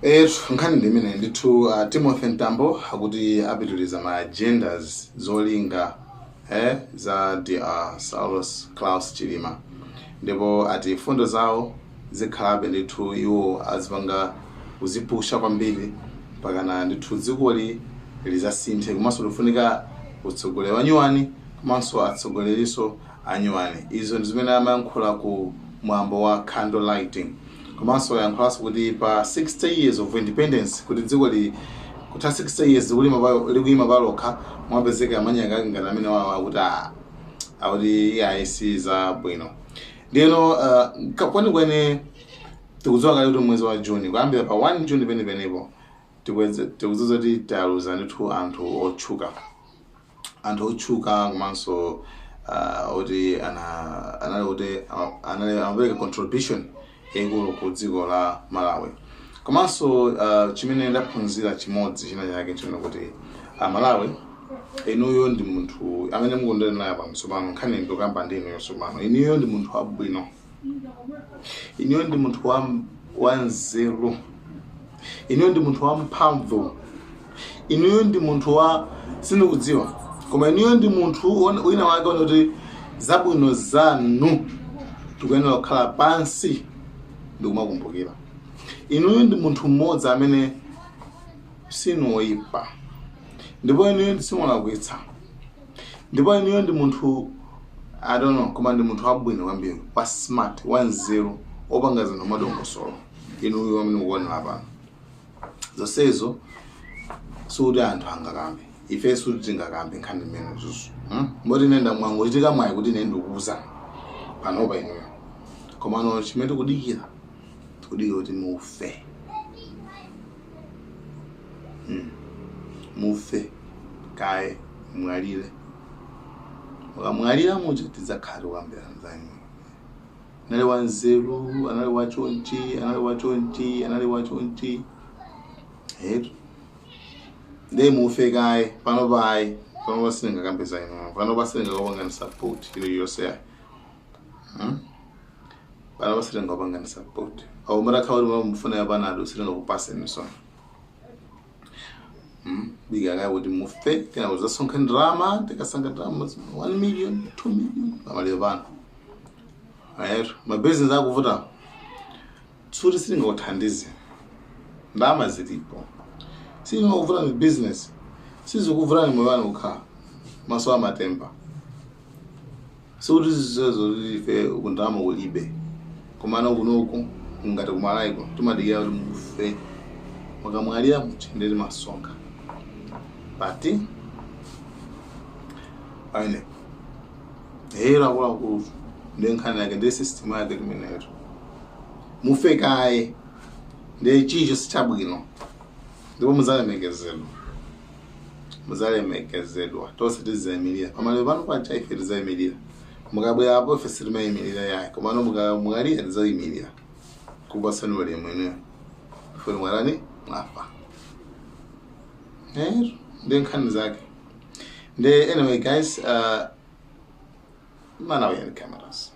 Etu, nkhani ndi imene ndithu. Timothy Mtambo akuti apitiriza ma agendas, zolinga za Dr Saulos Klaus Chilima, ndipo ati fundo zawo zikhalabe ndithu, iwo azipanga kuzipusha kwambiri mpakana ndithu dzikoli lizasinthe. Komanso lifunika utsogoleri wa nyuwani komanso atsogoleriso anyuwani. Izo ndi zimene amayankhula ku mwambo wa candle lighting. Komanso yankhulanso kuti pa 60 years of independence, kuti dziko li kutha 60 years likuyima palokha, mwapezeka manyaka ake ngati amene wawo akuti akuti iyayi, si zabwino. Ndiyeno kwenikweni tikudziwa kale kuti mwezi wa Juni, kuyambira pa 1 Juni penipenipo, tikudziwa kuti taluza ndithu anthu otchuka, anthu otchuka komanso oti anali kuti anali amapereka contribution yaikulu ku dziko la Malawi. Komanso chimene ndaphunzira chimodzi china chake chimene kuti Malawi, inuyo ndi munthu amene mukondera naye pano tsopano. Nkhani ndikuyamba ndi inuyo tsopano. Inuyo ndi munthu wabwino, inuyo ndi munthu wa nzeru, inuyo ndi munthu wamphamvu, inuyo ndi munthu wa, sindikudziwa, koma inuyo ndi munthu wina wake one kuti zabwino zanu tikuyenera kukhala pansi ndikumakumbukira. Inuyo ndi munthu mmodzi amene sinuoyipa, ndipo inuyo simulakwitsa, ndipo inuyo ndi munthu, I don't know, koma ndi munthu wabwino kwambiri, wa smart, wa nzeru, opanga zinthu mwadongosolo. Inuyo amene mukuonera pano, zonsezo sikuti anthu angakambe, ife suti tingakambe nkhani imene zuzu, Mboti ine ndamwangochitika mwayi kuti ine ndikuwuzani panopa inuyo. Komano chimene tikudikira, tikudikira kuti mufe, Mufe kaye, mwalire. Mukamwalira muja tidzakhala tikukambirana za inuyo: anali wanzeru, anali wachonchi, anali wachonchi, anali wachonchi. Etu, ndiye mufe kaye. Pano payi, pano pasindingakambe za inuyo, pano pasindingakupangani support iliyonse yayi, Pano pasindingakupangani support au mutakhala kuti mufuna yapanado, sindingakupaseni. So Bika kaye kuti mufe, kena kuzasonkha ndalama. Tikasankha ndalama 1 million, 2 million pamaliro pano. Ayetu, mabizinesi akuvuta, tsuti sindingakuthandize, ndalama zilipo. Sindingakuvuta ni business, sizikuvutani moyo wanu kukhala maso amatemba. Sikuti zizozo ife kundalama kulibe, komano kunoku ngati kumalaiko timadikira kuti mufe. Mukamwalira muchende timasonkha pati pamene hero akuluakulu. Ndiye nkhani yake, ndiye system yake limeneyo. Mufe kaye, ndiye chicho sichabwino, ndipo muzalemekezedwa, muzalemekezedwa. Tonse tizayimirira pamaliro pano paja, ife tizayimirira. Mukabwerapo ife sitimayimirira yayi, komano mukalira tizayimirira kupasani ulemu inuyo ife mwarani mwafa. Ero, ndiye nkhani zake. Ndiye anyway guys, Malawian Cameras.